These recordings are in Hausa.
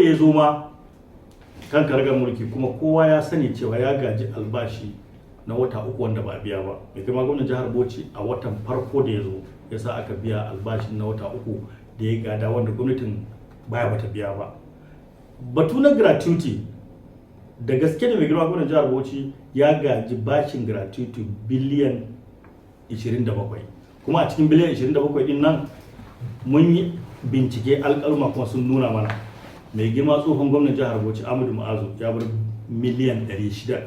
da ya zo ma kan karagar mulki, kuma kowa ya sani cewa ya gaji albashi na wata 3 wanda ba a biya ba. Mai girma gwamnan jihar Bauchi a watan farko da ya zo ya sa aka biya albashin na wata 3 da ya gada, wanda gwamnatin baya bata biya ba. Batu na gratuity, da gaske da mai girma gwamnan jihar Bauchi ya gaji bashin gratuity biliyan 27. Kuma a cikin biliyan 27 din nan, mun yi bincike, alƙaluma kuma sun nuna mana mai girma tsohon gwamnan jihar Bauchi Ahmadu Mu'azu ya bar miliyan 600,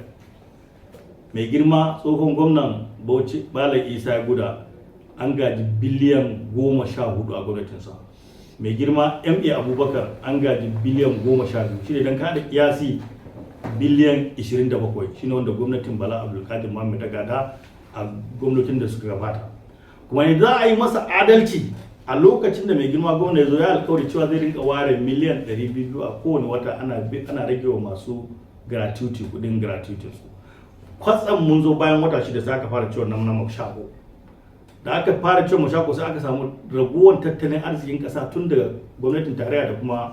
mai girma tsohon gwamnan Bauchi Bala Isa Guda an gaji biliyan 14 a gwamnatinsa, mai girma Ma Abubakar an gaji biliyan 12. Shi ne don kada kiyasi biliyan 27 shine wanda gwamnatin Bala Abdulkadir Muhammad ta gada a gwamnatin da suka gabata. Kuma ne za a yi masa adalci, a lokacin da mai girma gwamna ya zo, ya alkawari cewa zai rinka ware miliyan 200 a kowane wata ana rage wa masu gratuity kudin gratuity su. Kwatsam mun zo bayan wata 6, sai aka fara ciwon nan na mashako. Da aka fara ciwon mashako, sai aka samu raguwar tattalin arzikin kasa tun daga gwamnatin tarayya da kuma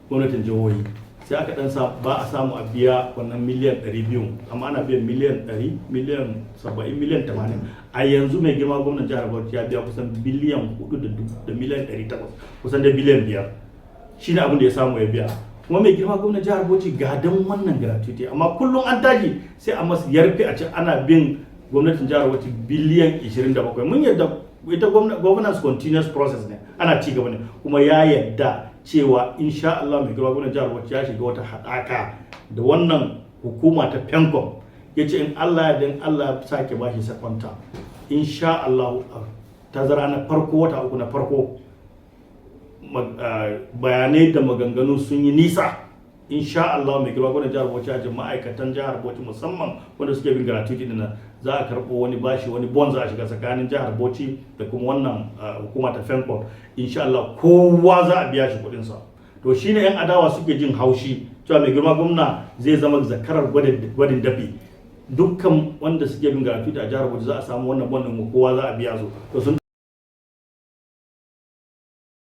gwamnatin jihohi. Sai aka dan sa ba a samu a biya wannan miliyan 200, amma ana biyan miliyan 100, miliyan 70, miliyan 80. A yanzu mai girma gwamnan jihar Bauchi ya biya kusan biliyan 4 da miliyan 800, kusan da biliyan 5 shine abin da ya samu ya biya. Kuma mai girma gwamnan jihar Bauchi gadan wannan gratuity, amma kullum an tashi sai a masu yarfe a ce ana bin gwamnatin jihar Bauchi biliyan 27. Mun yadda ita governance continuous process ne, ana ci gaba ne. Kuma ya yadda cewa insha Allah mai girma gwamnan jihar Bauchi ya shiga wata haɗaka da wannan hukuma ta PenCom. Ya ce in Allah ya dan Allah ya sake bashi second term, insha Allah tazara na farko, wata 3 na farko, bayanai da maganganu sun yi nisa. Insha Allah mai girma gwamnan jihar Bauchi a ma'aikatan jihar Bauchi, musamman wanda suke bin gratuity din nan, za a karɓo wani bashi, wani bond za a shiga tsakanin jihar Bauchi da kuma wannan hukuma ta PenCom. Insha Allah kowa za a biya shi kuɗin sa. To shine yan adawa suke jin haushi cewa mai girma gwamna zai zama zakarar gwadin dafi. Dukkan wanda suke bin gratuity a jihar Bauchi, za a samu wannan bond din, kowa za a biya su. To sun